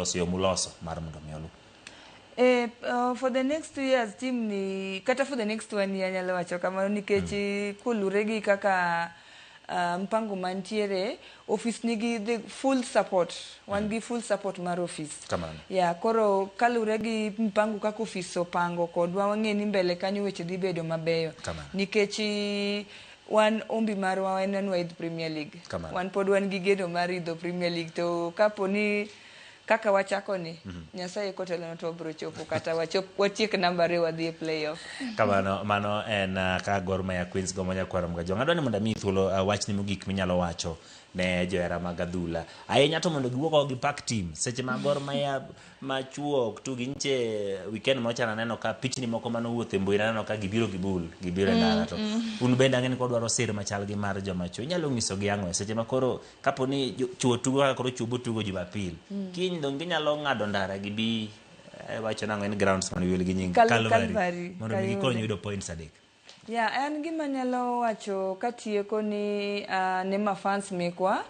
loso yo muloso mar mondo mi olu. For the next 2 years team ni, kata for the next one year anyalo wacho kamano, nikech kolure gi kaka mpango mantiere, office nigi the full support, wan gi full support mar office. Kamano. Ya, koro kalure gi mpango kaka office opango kodwa, wang'e ni mbele kanyo weche dhi bedo mabeyo. Kamano. Nikech wan ombi marwa en ni waidh Premier League. Kamano. Wan pod wan gi geno mar idho Premier League, to kapo ni kaka wachako ni Nyasaye kotelonwa to wabiro chopo kata wachop watiek namba 2, wadhi e playoff. Kamano, mano en ka Gor Mahia Queens gomo nyakwar Mgajwang'. Adwa ni mondo amiyi thuolo, wachni mogik minyalo wacho ne johera mag adhula. Ahinya to mondo giwuog oko gipak team. Seche ma Gor Mahia machuo ok tugi nche weekend mocha naneno ka pichni moko manowuotho e mbui, naneno ka gibiro gi bul, gibiro e ndara, to un bende ang'e ni kodwaro sir machal gi mar joma chuo. Inyalo nyisogi ang'o e seche ma koro kapo ni chuo tugo kaka koro chuo botugo Jumapil. Kiny dong ginyalo ng'ado ndara gibi wacho nang'o en grounds man wiel gi nying Calvary, Calvary, mondo mi gikony Kayole. yudo points 3. Ya, en gima nyalo wacho katieko ni ne mafans mekwa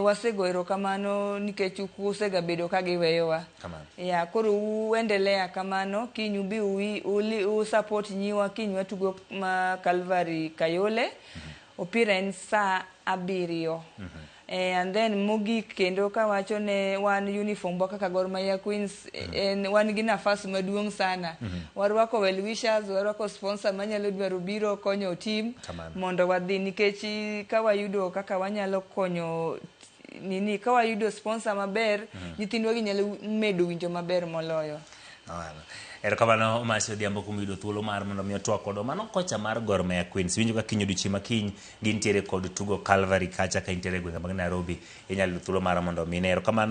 wasego erokamano nikech usegabedo ka giweyowa. Kamano. Ya, koro uendelea kamano, kiny ubi u support nyiwa, kiny watugo ma Calvary Kayole. Opira en saa 7. And then mogik kendo kawacho ne wan uniform wa kaka Gor Mahia Queens, en wan gi nafas maduong' sana. Warwako well wishers, warwako sponsor manyalo dwaro biro konyo team Kamano. mondo wadhi, nikech ka wayudo kaka wanyalo konyo nini, ka wayudo sponsor maber, nyithindwa gi nyalo medo winjo maber moloyo. Kamano. Erokamano Mercy Odhiambo kuom yudo thuolo mar mondo mi otwak kodwa. Mano kocha mar Gor Mahia Queens. Winjo ka kiny, odiochieng' ma kiny, gintiere kod tugo Calvary kacha ka intiere e gwenge mag Nairobi. Inyalo yudo thuolo mar mondo mi ine. Erokamano.